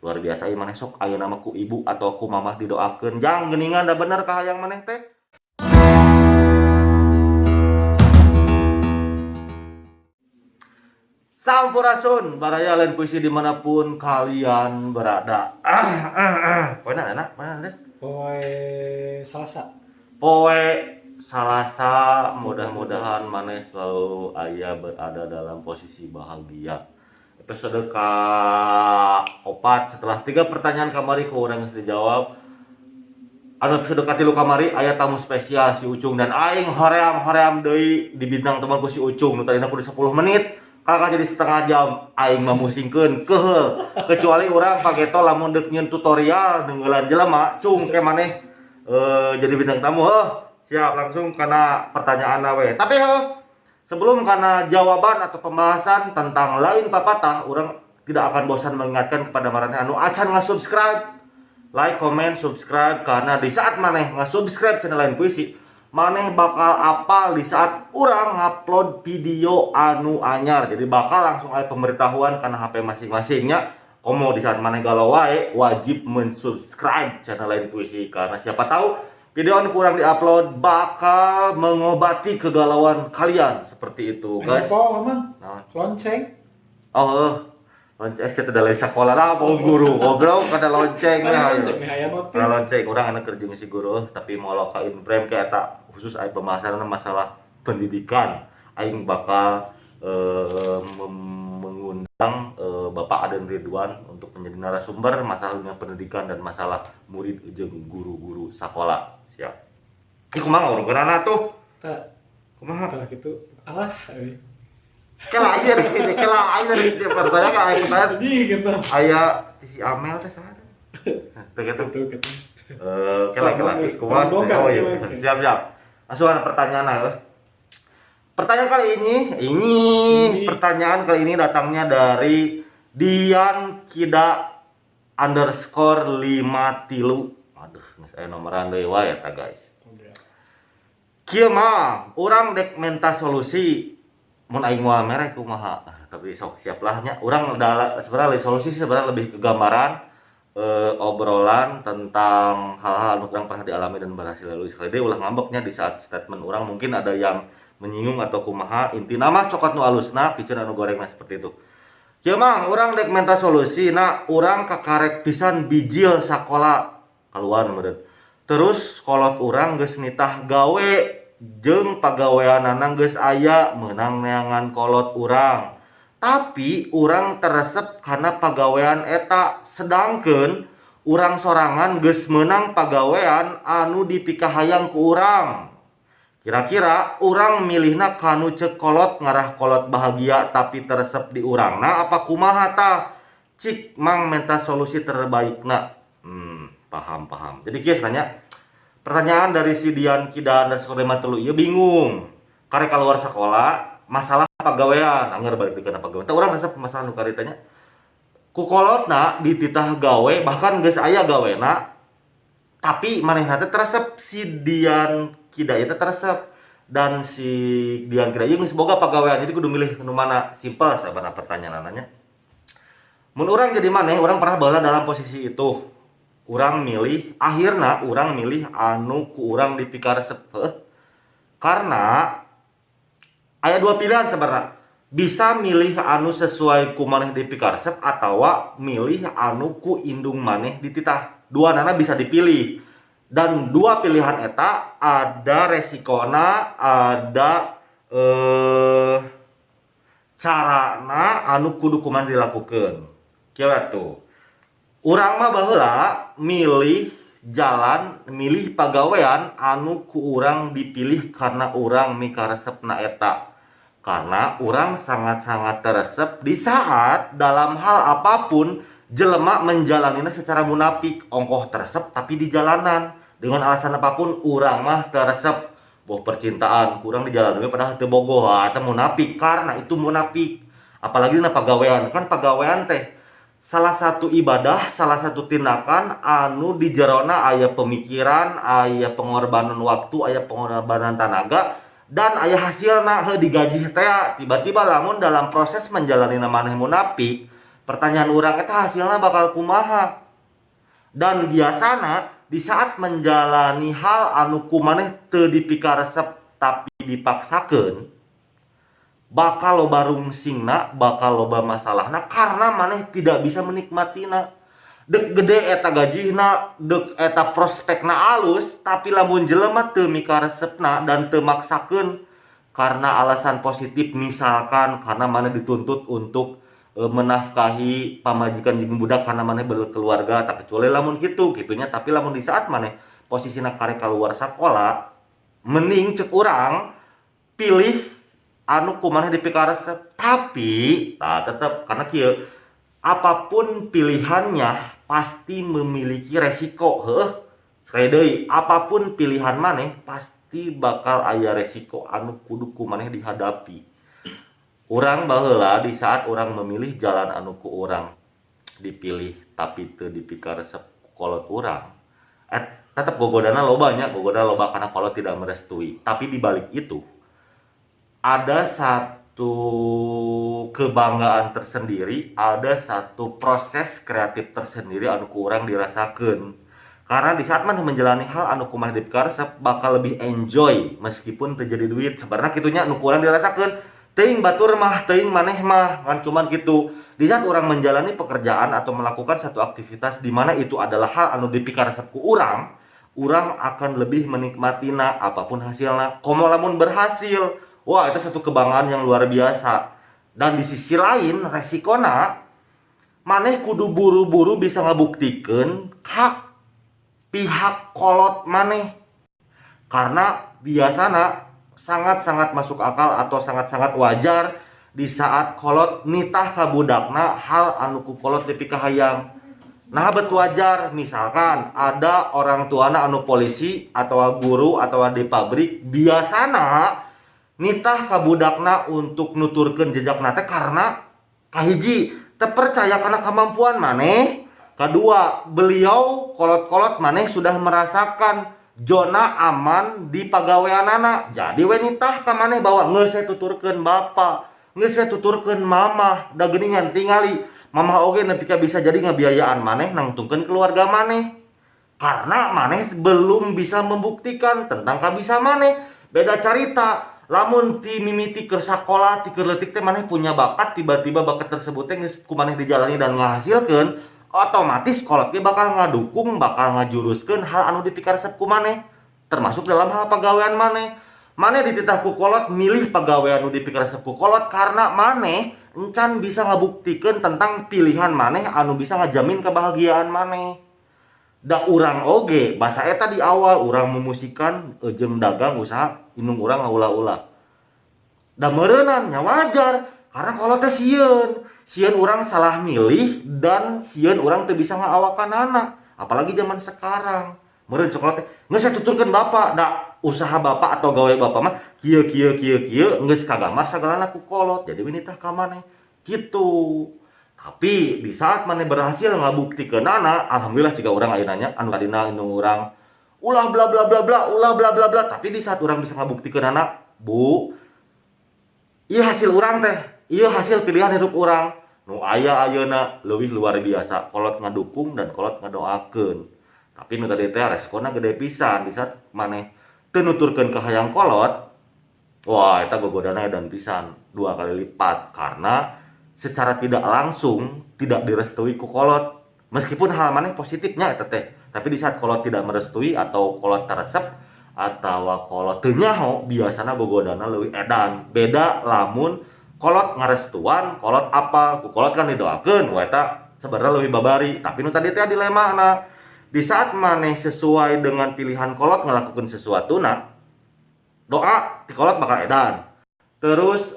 Luar biasa ieu maneh, sok ayeuna mah ku ibu atau ku mamah didoakeun, jang, geuningan da bener kahayang maneh teh. Sampurasun, baraya Lain Puisi dimanapun kalian berada. Ah, ah, ah. Poe enak, mana deh? Poe Salasa. Poe Salasa, mudah-mudahan maneh selalu aya berada dalam posisi bahagia. Episode ka opat setelah tiga pertanyaan kamari ku urang geus dijawab. Anu episode katilu kamari aya tamu spesial si Ucung dan aing hoream-hoream deui di bintang teman ku si Ucung nu tadina kudu 10 menit kakak jadi setengah jam. Aing mah musingkeun keheul, kecuali urang pageto lamun deuk nyieun tutorial neunggelan jelema. Cung, ke maneh jadi bintang tamu, heuh, siap langsung kana pertanyaan we. Tapi heuh, sebelum kana jawaban atau pembahasan tentang lain papatah, urang tidak akan bosan mengingatkan kepada maraneh anu acan nge-subscribe, like, comment, subscribe, karena di saat maneh nge-subscribe channel Lain Puisi, maneh bakal apal di saat urang ngupload video anu anyar. Jadi bakal langsung ada pemberitahuan karena HP masing-masingnya. Komo di saat maneh galau wae, wajib mensubscribe channel Lain Puisi karena siapa tahu video anu kurang diupload bakal mengobati kegalauan kalian seperti itu, guys. Apa, Mang? Naon? Lonceng. Oh, heuh. Lonceng saya tidak lain sekolah lah, mau guru goblok kada lonceng lah. Lonceng nih aya notif. Karena lonceng urang anak kerja si guru, tapi mau ka in frame kayak tak khusus aya pembahasan masalah pendidikan. Aing bakal mengundang Bapak Aden Ridwan untuk menjadi narasumber masalah dunia pendidikan dan masalah murid jeung guru-guru sekolah. Siap. Ini kumaha urang tuh? Tak, Kumaha? tah gitu. Alah, euy. Kela aja deh, kela aja deh, pertanyaan aya pertanyaan. Jadi gitu. Aya si Amel teh saha? Teh gitu. Gitu gitu. Eh, kela kela kumaha? Oh iya. Siap siap. Langsung ada pertanyaan lah. Pertanyaan kali ini pertanyaan kali ini datangnya dari Dian Kida_53. Aduh, geus aya nomoran deui wae eta, guys. Kieu mah, urang dek menta solusi, mun aing moal mere kumaha? Tapi sok siap lah nya. Urang sebenarnya solusi sih sebenarnya lebih ke gambaran obrolan tentang hal-hal anu kurang pernah dialami dan berhasil lalui. Sekali deui, ulah ngambeknya di saat statement urang mungkin ada yang menyinggung atau kumaha. Intina mah cokot nu alusna, piceun anu gorengna, seperti itu. Kieu mah, urang dek menta solusi na, urang kakarek pisan bijil sakola keluar meureun. Terus kolot urang geus nitah gawe jeung pagaweanana geus aya, meunang neangan kolot urang. Tapi urang teresep kana pagawean eta, sedangkeun urang sorangan geus meunang pagawean anu dipikahayang ku urang. Kira-kira urang milihna kanu ceuk kolot, ngarah kolot bahagia tapi teresep di urangna, apa kumaha tah? Cik Mang, menta solusi terbaikna. Paham paham. Jadi kieu nanya, pertanyaan dari si Dian Kida _53 ieu bingung. Karek keluar sekolah, masalah pagawean, angger balik deui kana pagawean. Tah, urang resep masalah nu karita nya. Ku kolotna dititah gawe, bahkan geus aya gawena, tapi manehna teh teresep, si Dian Kida ieu teh teresep dan si Dian Kida ieu geus boga pagawean, jadi kudu milih nu mana. Simpel sabenerna pertanyaanna. Mun urang jadi maneh, urang pernah baheula dalam posisi itu. Urang milih, akhirna urang milih anu ku urang dipikaresep, heuh. Karena aya dua pilihan sebenarnya. Bisa milih anu sesuai ku maneh dipikaresep atawa milih anu ku indung maneh dititah. Dua nana bisa dipilih. Dan dua pilihan eta ada resikona, ada carana anu kudu kumaha dilakukeun. Kieu tuh. Urang mah baheula milih jalan, milih pagawean anu ku urang dipilih karena urang mikaresepna eta. Karena urang sangat-sangat teresep di saat dalam hal apapun jelema menjalaninya secara munafik, ongkoh teresep tapi di jalanan dengan alasan apapun urang mah teresep. Boh percintaan kurang di jalan padahal teu bogoh atau munafik, karena itu munafik. Apalagi na pagawean, kan pagawean teh salah satu ibadah, salah satu tindakan anu di jerona aya pemikiran, aya pengorbanan waktu, aya pengorbanan tenaga, dan aya hasilna, heuh, digaji teh. Tiba-tiba lamun dalam proses menjalani maneh munafik, Pertanyaan urang, eta hasilna bakal kumaha? Dan biasana di saat menjalani hal anu ku maneh teu dipikaresep tapi dipaksakeun, bakal loba rungsingna, bakal loba masalahna karena maneh tidak bisa menikmatina. Dek gede eta gajihna, dek eta prospekna alus, tapi lamun jelema teu mikaresepna dan teu maksakeun karena alasan positif, misalkan karena maneh dituntut untuk menafkahi pamajikan jeung budak karena maneh berkeluarga, tak kecuali lamun kitu gitunya. Tapi lamun di saat maneh posisina karek keluar sakola, mending cek urang pilih anu ku maneh dipikaresep. Tapi nah, tetep karena kieu, apapun pilihannya pasti memiliki resiko. Heuh, sekali deui, apapun pilihan maneh pasti bakal aya resiko anu kudu ku maneh dihadapi. Urang baheula di saat urang memilih jalan anu ku urang dipilih tapi teu dipikaresep kolot urang, tetep gogodana loba nya, gogodana loba karena kolot tidak merestui. Tapi di balik itu ada satu kebanggaan tersendiri, ada satu proses kreatif tersendiri anu ku urang dirasakeun. Karena di saat maneh menjalani hal anu ku maneh dipikaresep bakal lebih enjoy meskipun teu jadi duit. Sebenarnya kitunya nu ku urang dirasakeun. Teuing batur mah, teuing maneh mah, kan cuman gitu. Di saat urang menjalani pekerjaan atau melakukan satu aktivitas di mana itu adalah hal anu dipikaresep ku urang, urang akan lebih menikmatina apapun hasilna. Komo lamun berhasil, wah, itu satu kebanggaan yang luar biasa. Dan di sisi lain resikona maneh kudu buru-buru bisa ngabuktikeun ka pihak kolot maneh. Karena biasana sangat-sangat masuk akal atau sangat-sangat wajar di saat kolot nitah ka budakna hal anu ku kolot dipikahayang. Nah, bet wajar misalkan ada orang tuana anu polisi atau guru atau di pabrik, biasana nitah ka budakna untuk nuturkeun jejakna teh karena kahiji, teu percaya karena kemampuan maneh. Kedua, beliau kolot-kolot maneh sudah merasakan zona aman di pagaweanana, jadi we nitah ka maneh bahwa geus we tuturkeun bapak, geus we tuturkeun mamah, da geuningan tingali mamah oge nepi ka bisa jadi ngabiayaan maneh, nangtungkeun keluarga maneh, karena maneh belum bisa membuktikan tentang kabisa maneh. Beda carita lamun ti mimiti keur sakola, ti keur leutik teh maneh punya bakat, tiba-tiba bakat tersebut teh geus ku maneh dijalani dan ngahasilkeun, otomatis kolot ge bakal ngadukung, bakal ngajuruskeun hal anu dipikaresep ku maneh, termasuk dalam hal pagawean maneh. Maneh dititah ku kolot milih pagawean nu dipikaresep ku kolot karena maneh encan bisa ngabuktikeun tentang pilihan maneh anu bisa ngajamin kebahagiaan maneh. Da urang oge basa eta di awal urang memusikan jeung dagang usaha indung urang ngaulah-ulah. Da meureunan nya wajar karena kolot teh sieun, sieun urang salah milih dan sieun urang teu bisa ngaawakanana, apalagi zaman sekarang. Meureun cek kolot teh, geus we tuturkeun bapak, da usaha bapak atau gawe bapak mah kieu kieu kieu kieu, geus kagambar sagalana ku kolot, jadi we nitah ka maneh kitu. Tapi di saat maneh berhasil ngabuktikeunana, alhamdulillah jiga urang ayeuna nya, anu tadina indung urang ulah bla bla bla bla, ulah bla bla bla, tapi di saat urang bisa ngabuktikeunana, Bu, ieu hasil urang teh, ieu hasil pilihan hidup urang nu aya ayeuna leuwih luar biasa, kolot ngadukung dan kolot ngadoakeun. Tapi nu tadi teh resikona gede pisan di saat maneh teu nuturkeun kahayang kolot, wah, eta gogodana edan pisan dua kali lipat karena secara tidak langsung tidak direstui ku kolot, meskipun hal maneh positifnya eta teh. Tapi di saat kolot tidak merestui atau kolot teresep atau kolot teu nyaho, biasana gogodana leuwih edan. Beda lamun kolot ngarestuan, kolot apa ku kolot kan didoakeun, wah, eta sebenarnya lebih babari. Tapi nu tadi teh dilemana di saat maneh sesuai dengan pilihan kolot ngelakukan sesuatu, nah, doa ti kolot bakal edan terus,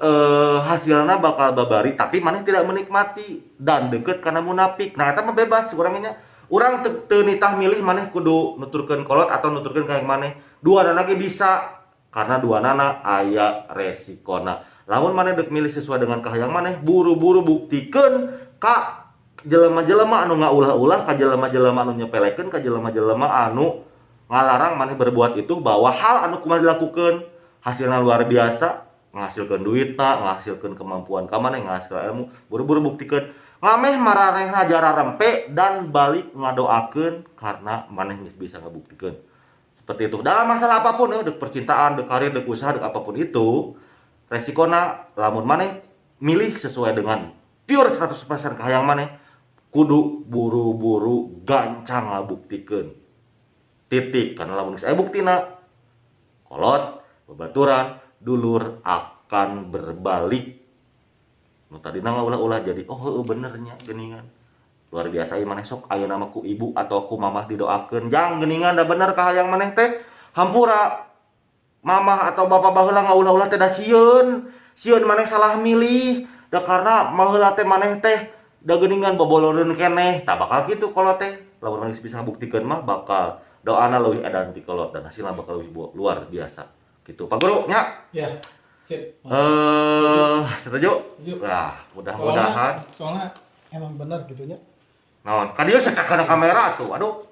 hasilnya bakal babari, tapi maneh tidak menikmati dan deket karena munafik. Nah, eta mah bebas urangnya, urang teu nitah milih maneh kudu nuturkeun kolot atau nuturkeun ka maneh. Duanana ge bisa karena duanana aya resikona. Lamun maneh dek milih sesuai dengan kahayang maneh, buru-buru buktikeun ka jelema-jelema anu ngaulah-ulah, ka jelema-jelema anu nyepelekeun, ka jelema-jelema anu ngalarang maneh berbuat itu, bahwa hal anu kumaha dilakukeun hasilnya luar biasa, menghasilkan duit, menghasilkan kemampuan ka maneh, menghasilkan ilmu. Buru-buru buktikeun. Ngameh maranehna jararempe dan balik ngadoakeun karena maneh geus bisa ngabuktikeun. Seperti itu. Dalam masalah apapun ya, dek percintaan, dek karir, dek usaha, dek apapun itu, resikona lamun maneh milih sesuai dengan pure 100% kahayang maneh, kudu buru-buru gancang ngabuktikeun. Titik. Karena lamun geus aya buktina, kolot, babaturan, dulur akan berbalik. Nu tadina ngaulah-ulah jadi, oh heueuh bener nya geuningan. Luar biasa ieu maneh, sok ayeuna mah ku ibu atau ku mamah didoakeun, "Jang, geuningan da bener kahayang maneh teh. Hampura mamah atau bapak baheula ngaulah-ulah teh da sieun. Sieun maneh salah milih. Da karena baheula teh maneh teh da geuningan boboloreun keneh." Tah, bakal kitu kolot teh. Lamun geus bisa ngabuktikeun mah bakal doana leuwih edan ti kolot dan hasilna bakal leuwih luar biasa. Gitu. Pak Guru nya. Ya, sip. Setuju? Setuju. Nah, mudah-mudahan. Soalnya emang benar gitu nya. Naon? Ka dieu saya kana kamera tuh. Aduh.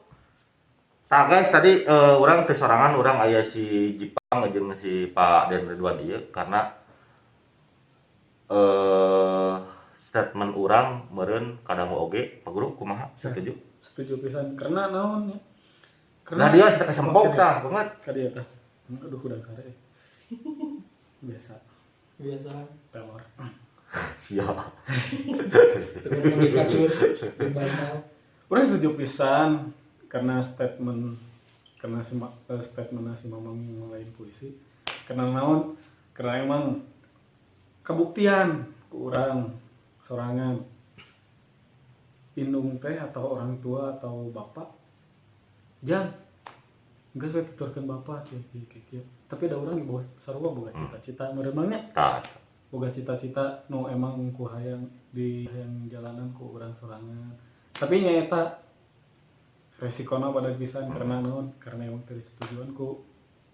Tah guys, tadi urang teh sorangan, urang aya si Jipang jeung si Pak Den Ridwan ieu karena statement urang meureun kadangu oge. Pak Guru kumaha? Setuju? Setuju pisan, karena naon ya? Nah, dia sudah kesempok tah banget. Ka dieu tah. Aduh, hudang sare. Biasa. Biasa. Pelor. Siap. Di kasur, di bantal. Urang setuju pisan karena statement, karena si statement si Mamang lain puisi. Karena naon? Karena emang kebuktian ku urang sorangan, indung teh atau orang tua atau bapak, "Jang, geus we tuturkeun bapak kieu kieu kieu kieu." Tapi ada orang di bawah sarua boga cita-cita meureun nya, Tah. Boga cita-cita nu emang ku hayang di hayang jalanan ku urang sorangan, tapi nyaeta resikona pada pisan. Karena naon? Karena emang teu disetujuan ku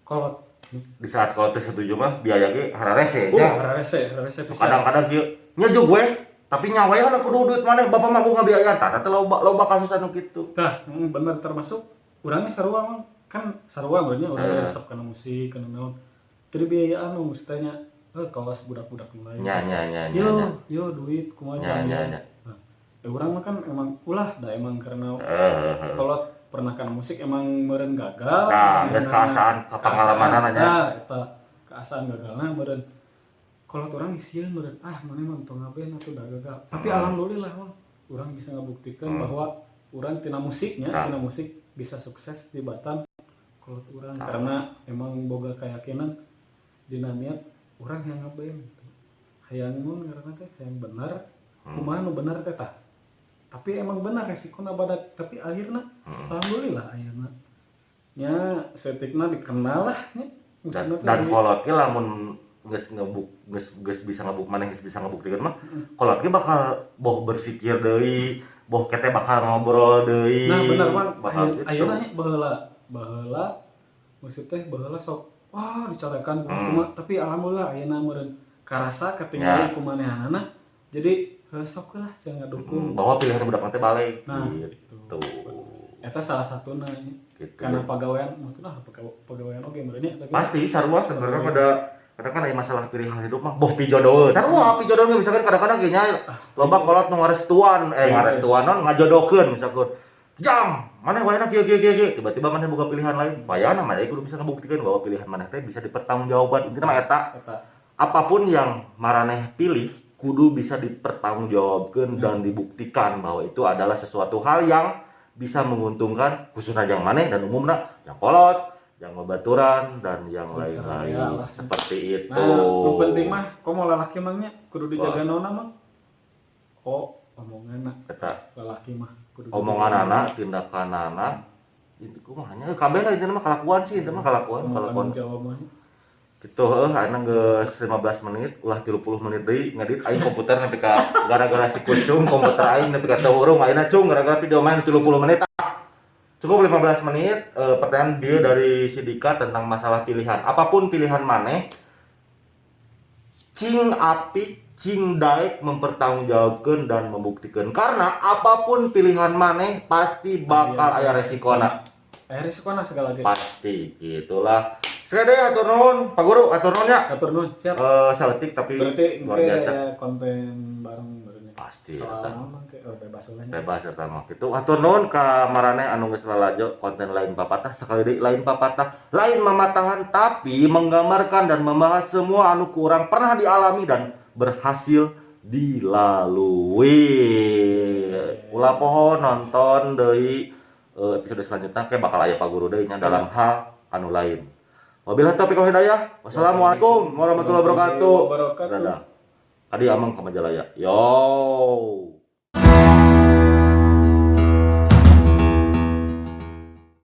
kolot. Di saat kalau teu setuju mah biaya ge hararese Oh, nya. Hararese, hararese So, pisan. Kadang-kadang kieu nya jeung we, tapi nyawa kan kudu duit maneh, bapak mah ku ngabiayaan. Tah, teh loba loba kasus anu kitu. Tah, bener, termasuk urangnya sarua mah kan, sarua banyak urang resep kana musik, kana naon. Teu biayaan nu mesti nya kawas budak-budak nu lain. Nya nya nya nya. Yo, nya. yo duit kumaha Nya jang, nya ya. nya. Nah, ya urang mah kan emang ulah da emang karena Heeh. kalau pernah kana musik emang meureun gagal. Nah, geus kaasaan kapangalamanana nya. Nah, eta kaasaan gagalna meureun kalau urang sieun meureun, ah maneh mah tong ngaben atuh, da gagal. Tapi alhamdulillah mah urang bisa ngabuktikan bahwa urang tina musiknya, tina musik bisa sukses di Batam kalau urang karena emang boga keyakinan dina niat urang yang ngaben gitu. Hayang mun ngaranna teh hayang bener, kumaha nu bener teh tah. Tapi emang benar resikona badak, tapi akhirnya alhamdulillah akhirnya nya setikna dikenal lah nya. Dan, Maksudna teh dan kolot ge lamun geus ngebuk geus geus bisa ngebuk maneh geus bisa ngebuktikan mah, kolot ge bakal boh berpikir deui, boh kete bakal ngobrol deui. Nah, bener Bang. Bakal gitu. Ayeuna nya baheula baheula maksud teh baheula sok wah dicarekan kumaha kumaha, tapi alhamdulillah ayeuna meureun karasa ketinggalan ku manehanana, jadi heuh sok lah cenah ngadukung. Bahwa pilihan budak teh balik Nah, gitu. Eta salah satuna nya. Gitu. Karena pagawean mungkin ah pagawean oge meureun nya, tapi Pasti sarua sebenarnya pada kadang kan aya masalah pilihan hidup mah boh pijodoh. Sarua pijodoh ge misalkan kadang-kadang ge nya loba kolot nu ngarestuan, eh, ngarestuan non ngajodohkeun misalkan. "Jang, maneh wayahna kieu kieu kieu kieu." Tiba-tiba maneh boga pilihan lain. Wayahna maneh kudu bisa ngebuktikan bahwa pilihan maneh teh bisa dipertanggungjawabkan. Intinya mah eta. Eta. Apapun yang maraneh pilih kudu bisa dipertanggungjawabkan dan dibuktikan bahwa itu adalah sesuatu hal yang bisa menguntungkan khususnya yang maneh dan umumnya yang kolot, yang babaturan dan yang Bisa lain-lain raya lah. Seperti itu. Nah, nu penting mah komo lalaki mah nya kudu dijaga naonna mah. Oh, omonganna. Eta. Lalaki mah kudu Omongan dijaga. Anak, tindakan anak itu kumaha nya kabeh lah, intinya mah kelakuan sih, intinya mah kelakuan, Mau kelakuan. tanggung jawab mah. Gitu, heuh, ayeuna geus 15 menit, ulah 30 menit deui ngedit aing komputer nepi ka gara-gara si kucung komputer aing nepi ka teu hurung ayeuna cung gara-gara video main 30 menit. Ah. Cukup 15 menit, pertanyaan dia dari si Dika tentang masalah pilihan. Apapun pilihan maneh, cing apik, cing daek mempertanggungjawabkan dan membuktikan. Karena apapun pilihan maneh pasti bakal aya resikona. Aya resikona segala ge. Pasti gitulah. Sekali deui hatur nuhun, Pak Guru, hatur nuhun ya. Hatur nuhun, siap. Eh, saeutik tapi Berarti luar engke biasa. aya konten bareng barengnya. Pasti. Pasti Soal eta. naon ke, oh, bebas lah nya. Bebas eta mah kitu. Hatur nuhun ka maraneh anu geus lalajo konten Lain Papatah. Sekali deui, Lain Papatah lain mamatahan, tapi menggambarkan dan membahas semua anu kurang pernah dialami dan berhasil dilalui. Ulah poho nonton deui episode selanjutnya, kayak bakal aya Pak Guru deui nya dalam hal anu lain. Wabillahi taufiq wal hidayah. Wassalamualaikum warahmatullahi wabarakatuh. Wabarakatuh. Dadah. Tadi amang ke Majalaya. Yo.